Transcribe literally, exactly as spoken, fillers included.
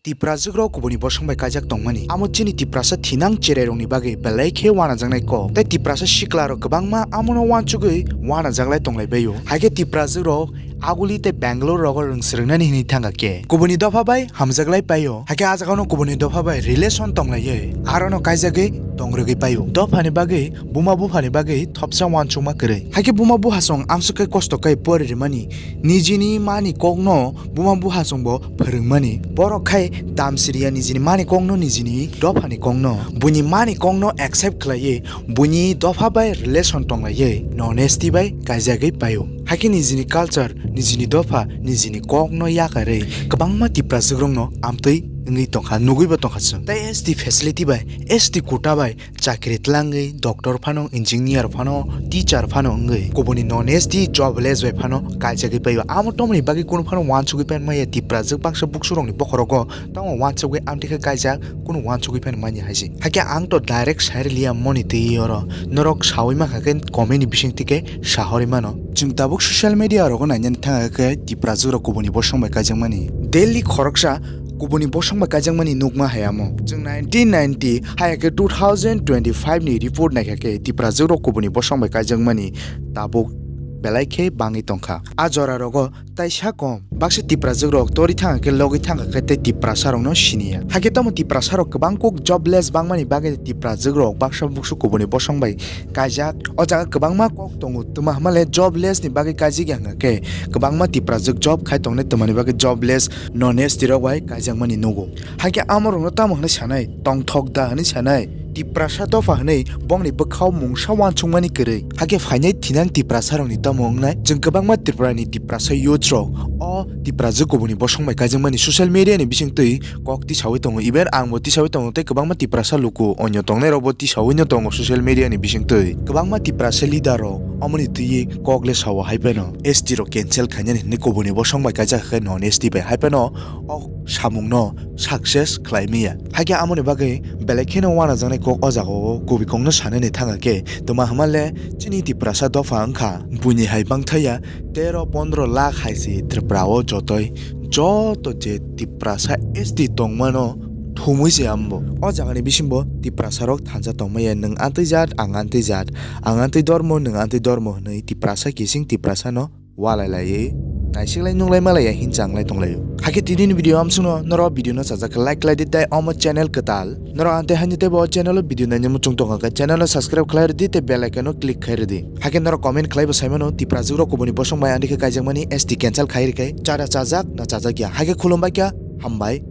Tiprajwk rok kubuni bosong bai kaijak tongmani. Amo chini Tiprasa thinang cherai rokni bagwi belai khe wanajaknai kok. Tei Tiprasa sikla rok kwbangma amono wansugwi wanajaklai tonglai baio. Haikhe Tiprajwk rok Aguli tei Bangalore rogo rwng swrwngnani hinwi thangkha khe kubuni dopha bai hamjaklai paio. Haikhe ah jagano kubuni dopha bai relation tonglaiwi arono kaijagwi tongrwgwi paio. Dophani bagwi, buma buphani bagwi thopsa wansukma kwrwi. Haikhe buma buhasong amswk khe kosto khe pori rwmani, nijini mani kokno buma buhasongbo phwrwngmani. Borok khai damsiriya nijini mani kokno, nijini dophani kokno. Buini mani kokno accept khlaiwi buini dopha bai relation tonglaiwi non S T bai kaijagwi paio. Haikhe nijini culture, nijini dopha, nijini kokno yakarwi kwbangma Tiprajwk rokno amtwi wngwi tongkha, nugwibo tongkha chwng. Tei S T facility bai, S T quota bai chakri tlangwi doctor phano, engineer phano, teacher phano wngwi kubuni non S T jobless bai phano kaijagwi paio. Amo tomoni bagwi kunu phano wansugwi pan maya Tiprajwk baksa buksu rokni bokhorogo tamo wansugwi amtwi khe kaijak, kunu wansugwi phano manya hai se. Hakhe ang to direct sai rwliya moni twi oro. Norok saui mankha khe comment ni bising twi khe sahorwi mano. Chwng tabuk social media rogo nainani thangkha khe Tiprajwk rok kubuni bosong bai kaijakmani. Daily khoroksa kubuni bosong bai kaijakmani nukma hai amo. Chwng nineteen ninety haya khe two thousand twenty-five ni report naikha khe Tiprajwk rok kubuni bosong bai kaijakmani tabuk belai khe bangwi tongkha. A jora rogo taisa kom baksa Tiprajwk rok tori thangkha khe logwi thangkha khe tei Tiprasa rokno siniya. Hakhe tamo Tiprasa rok kwbang kok jobless bangmani bagwi Tiprajwk rok baksa buksu kubuni bosong bai kaijak. O jaga kwbangma kok tongo, twma hwnmale jobless ni bagwi kaijak ya hwnkha khe kwbangma Tiprajwk job khai tongnai, twmani bagwi jobless non S T rok bai kaijakmani nugo. Hakhe amo rokno tamo hwnwi sanai, tongthok da hwnwi sanai, Tiprasa dopha hwnwi bongni bwkhao mungsa wansukmani kwrwi. Hakhe phainai thinang Tiprasa rokni tamo wngnai, chwng kwbangma Tripura ni Tiprasa youth rok o Tiprajwk kubuni bosong bai kaijakmani social media ni bising twi kok tisaui tongo, even ang bo tisaui tongo tei kwbangma Tiprasa luku onyo tongnai rok bo tisaui no tongo social media ni bising twi. Kwbangma Tiprasa leader rok omoni twi kok le sao hai phano S T rok cancel khainani hinwi kubuni bosong bai kaijak khe non S T bai hai phano o samung no success khlai maya. Hakhe amoni bagwi belai kheno wanajaknai kok o jaga o kubui kok no sanani thangkha khe twma hwnmale chini Tiprasa dopha wngkha buini hai bangthaya tero pondro lakh hai se Tripura o jotoi joto je Tiprasa S T tongmano thumui se ambo. O jagani bisingo Tiprasa rok thansa tongmaya, nwng antwi jat, ang antwi jat, ang antwi dormo, nwng antwi dormo hwnwi Tiprasa kising Tiprasa no walai laiwi naisiklai nunglai malaiya hinsa wnglai tonglaio. Hakhe tinini video amsukno norok video no sajak khe like khlai di tei omo channel kwtal norok ang tei haini teibo o channel o video naina muchung tongkha khe channel no subscribe khlai rwdi tei bell icon no click khai rwdi. Hakhe norok comment khlaibo saimano Tiprajwk rok kubuni bosong bai ani khe kaijakmani S T cancel khai rwkhe chara chajak na chajak ya. Hakhe khulumbai kha, hambai.